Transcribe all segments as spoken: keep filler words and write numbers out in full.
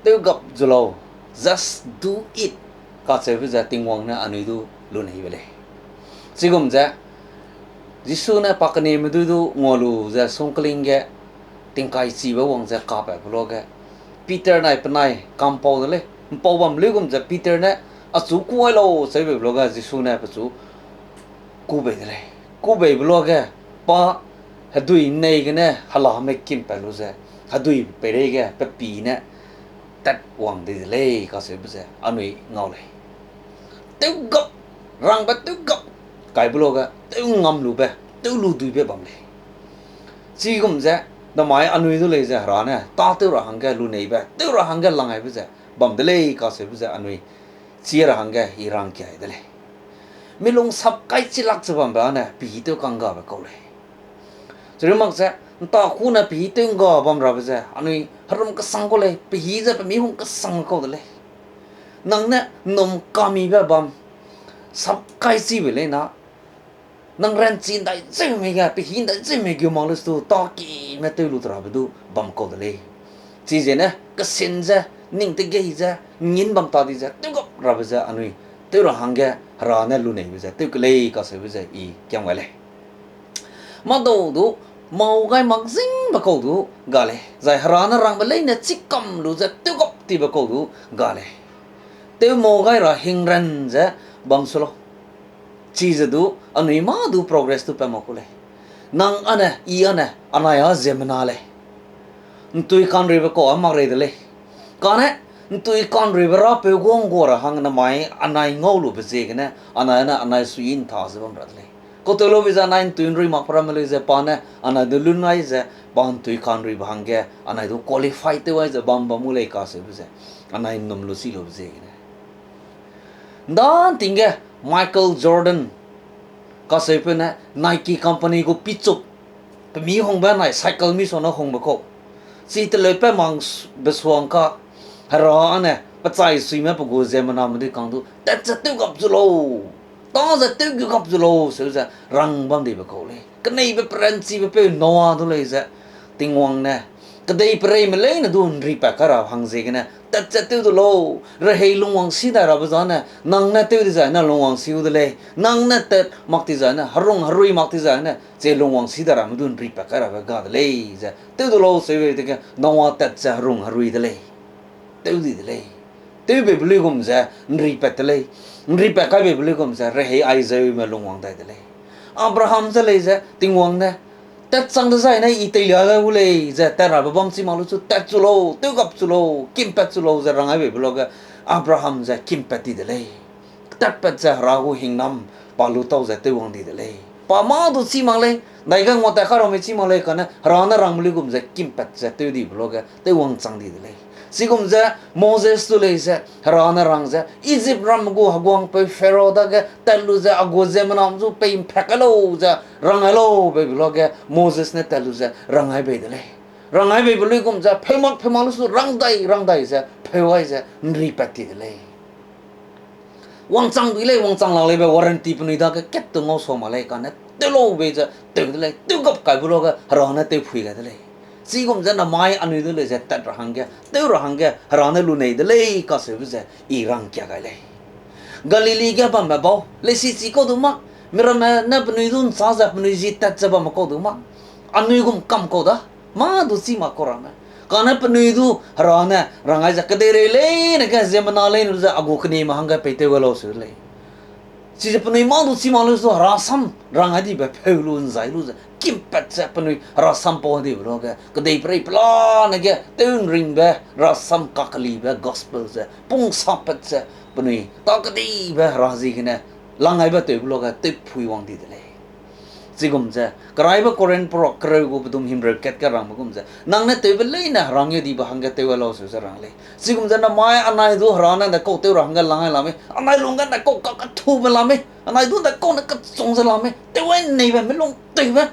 Tewgap zu lau, just do it, kacheube ze Tingwang ne anui du lunei be lei. Chigum ze, Jisu ne pa keneme dui du ngua lu ze sungkling ge, tingkai chibe wang ze kapat be luage, Peter nai penai kampau de lei. Mpau bam luigum ze Peter ne, achu kuai lau, cheube be luage Jisu ne pechu ku bei de lei. Ku bei be luage, pa hedui nei gene helame kimpat lu ze, hedui peireige pe pî ne tat wang di de lei, kacheube ze anui ngau lei. Tewgap, rangbe tewgap, kaibe luage, tew ngam lube, tew lu duibe bam lei. Chigum ze, namai anui du lei ze Hera ne, tâtew ra hangge luneibe, tew ra hangge langaibe ze, bam de lei, kacheube ze anui, chi ra hangge i rangkiai de lei. Milung sap kai chilak ze bambe âne, pehî tew kanggabe kau lei. Chirui mak ze, nta kune pehî tew ngga bam rabe ze, anui herum kesang kau lei, pehî ze pemi hung kesang kau de lei. Nang ne nnum kamibe bam, sap kai chibe lei na, nang ranchi ndai zeume ge, pehî ndai zeume geu mak lu stu, tâkime tew lu te rabe du bam kau de lei. Chizene, kesin ze, ning tegei ze, ngin bam ta di ze, tewgap rabe ze anui, tew ra hangge, Hera ne luneibe ze, tew kelei kacheube ze i kiam gai lei. Mâdau du, mau gai mak zingbe kau du ga lei. Zai Hera ne rangbe leine chî kam lu ze tewgap tibe kau du ga lei. Tew mau gai ra hingran ze bam su lau. Chize du, anui mâ du progress du pat mak ku lei. Nang âne, i âne, anai â ziemmena lei. Ntui kanruibe kau â mak rei de lei. Kane, ntui kanruibe rapeu guang gua ra hang namai anai ngau lube ziegene, anai ne anai sui ntha ze bam ra de lei. Kau tew lube ze anai ntui nrui mak pe ramme lei ze pa ne, anai du lun ai ze, pa ntui kanruibe hangge, anai du qualify tew ai ze bam bam mu lei kacheube ze, anai nnum lu si lube ziegene. Nda nting ge Michael Jordan kacheupeu ne Nike company gu pichup, pemi hungbe nai cycle mi suane hungbe kau. Chi teleupat mak s-, besuang ka, Hera ne, pe chai suime pe gu ziemmename dui kang du, tat ze tewgap zu lau. Tâ ze tewgap zu lau, seu ze rang bam dibe kau lei. Keneibe peranchibe peu Noa du lei ze, Tingwang ne, kedei pereime leine du nripat kai ra hang ziegene, tat ze tew du lau, rehei lungwang si dai rabe zane, nang ne tew dizai ne lungwang si u de lei, nang ne tat mak dizai ne, herung herui mak dizai ne, chi lungwang si dai ramme du nripat kai rabe ga de lei, ze tew du lau, seube dege, Noa tat ze herung herui de lei. Tew di de lei. Tewbeibe luigum ze nripat de lei. Nripat kaibeibe luigum ze rehei aizeume lungwang dai de lei. Abraham ze lei ze Tingwang ne, tat chang dezai ne i teilia gai gu lei ze tat rabe bam chi mak lu chu tat chu lau, tewgap chu lau, kimpat chu lau ze rang aibeibe luage Abraham ze kimpat di de lei. Tatpat ze Hera gu hingnam pa lu tau ze tewwang di de lei. Pa mâ du chî mak lei, ndaige nguatat karamme chî mak lei, kane Hera ne rangme luigum ze kimpat ze tew dibe luage tewwang chang di de lei. Chigum ze Moses du lei ze Hera ne rang ze Egypt ramme gu heguangpeu Pharaoh dage tat lu ze a gu ziemmename zu pei mphat kai lau ze rang ai lau beibe luage Moses ne tat lu ze rang ai bei de lei. Rang ai beibe luigum ze pheu mak pheu mak lu su rang dai rang dai ze pheu ai ze nripat ti de lei. Wangchang dui lei, wangchang lak leibe warranty penui dage kat tu ngau sa mak lei, kane tew lau bei ze tew de lei, tewgap kaibe luage Hera ne tewphui gai de lei. Chigum ze namai anui du lei ze tat ra hangge, tew ra hangge Hera ne lunei de lei kaseube ze i rangkia gai lei. Galili ge bamme bau, leisi chi kau du mak, miramme ne penui du nchâ ze penui zi tat ze bamme kau du mak, anui gum kam kau da, mâ du chî mak kau ramme. Kane penui du Hera ne rang ai ze kedeirei leine ge ziemmena leine lu ze a gu kenieme hangge peitew gai lau seu de lei. Chize penui mâ du chî mak lu zu Hera sam rang ai dibe pheu lu nzai lu ze kimpat ze penui Hera sam pau dibe luage kedeiperei pelane ge tew nringbe Hera sam kakelibe gospel ze pung sapat ze penui ta kedibe Hera ziegene lang aibe tewbe luage tewphui wang di de lei. Chigum ze, keraibe Korinth perak kereu gu pedum himreu kat ge rangbe gum ze, nang ne tewbe leine Hera ngeu dibe hangge tew gai lau seu ze rang lei. Chigum ze namai anai du Hera ne ndaikau tew ra hangge lang ai la mei, anai lungge ndaikau kakethube la mei, anai du ndaikau ne kechung ze la mei, tew ai neibe melung tewbe,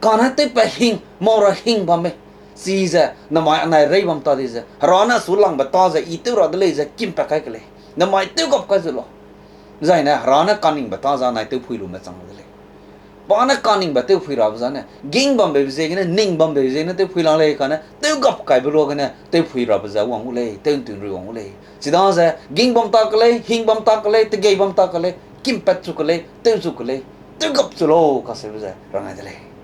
kane tewpat hing, mau ra hing bam mei. Chize namai anai rei bam ta di ze, Hera ne su langbe ta ze i tew ra de lei ze kimpat kai ke lei. Namai tewgap kai zu lau. Zaine Hera ne kaningbe ta ze anai tewphui lume chang lu de lei. Pa ne kaningbe tewphui rabe zane, ging bambe ziegene, ning bambe ziegene tewphui lang lei kane, tewgap kaibe luagene tewphui rabe ze wang gu lei, tew ’ntun rui wang gu lei. Chidaze, ging bam ta ke lei, hing bam ta ke lei, tegei bam ta ke lei, kimpat chu ke lei, tew chu ke lei, tewgap chu lau kaseube ze rang ai de lei.